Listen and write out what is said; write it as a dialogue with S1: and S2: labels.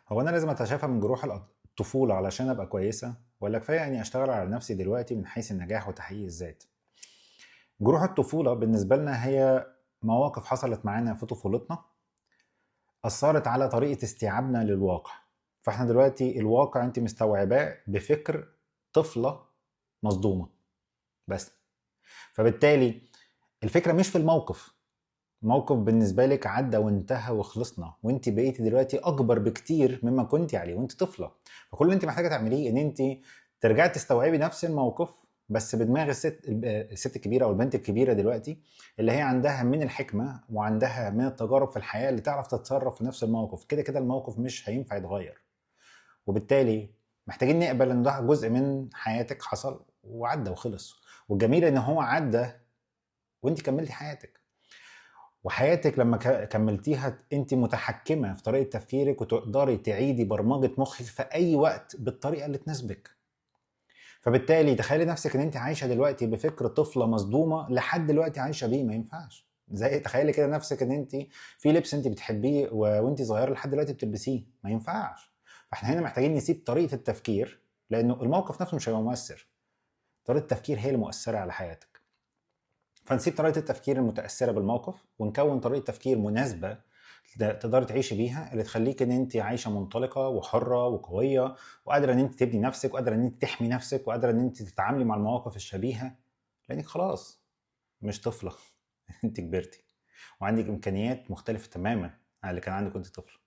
S1: هو انا لازم اتشافى من جروح الطفولة علشان ابقى كويسة، ولا كفاية اني اشتغل على نفسي دلوقتي من حيث النجاح وتحقيق الذات؟ جروح الطفولة بالنسبة لنا هي مواقف حصلت معانا في طفولتنا اثرت على طريقه استيعابنا للواقع. فاحنا دلوقتي الواقع انت مستوعباه بفكر طفله مصدومة بس، فبالتالي الفكرة مش في الموقف. موقف بالنسبة لك عدى وانتهى وخلصنا، وانت بقيتي دلوقتي اكبر بكتير مما كنت عليه وانت طفله. فكل اللي انت محتاجه تعمليه ان انت ترجعي تستوعبي نفس الموقف بس بدماغ الست الكبيرة او البنت الكبيرة دلوقتي، اللي هي عندها من الحكمة وعندها من التجارب في الحياة اللي تعرف تتصرف في نفس الموقف. كده كده الموقف مش هينفع يتغير، وبالتالي محتاجين نقبل ان ده جزء من حياتك حصل وعدى وخلص. والجميل ان هو عدى وانت كملتي حياتك، وحياتك لما كملتيها انت متحكمه في طريقه تفكيرك، وتقدري تعيدي برمجة مخك في اي وقت بالطريقة اللي تناسبك. فبالتالي تخيلي نفسك ان انت عايشه دلوقتي بفكر طفله مصدومة لحد دلوقتي عايشه بيه، ما ينفعش. زي تخيلي كده نفسك ان انت في لبس انت بتحبيه وانت صغيرة لحد دلوقتي بتلبسيه، ما ينفعش. فاحنا هنا محتاجين نسيب طريقه التفكير، لانه الموقف نفسه مش هيبقى مؤثر، طريقه التفكير هي المؤثرة على حياتك. فنسيب طريقه التفكير المتاثرة بالموقف ونكون طريقه تفكير مناسبة تقدري تعيشي بيها، اللي تخليك ان انت عايشه منطلقة وحره وقويه، وقادرة ان انت تبني نفسك، وقادرة ان انت تحمي نفسك، وقادرة ان انت تتعاملي مع المواقف الشبيهة، لانك خلاص مش طفله انت كبرتي وعندك امكانيات مختلفة تماما عن اللي كان عندك وانت طفله.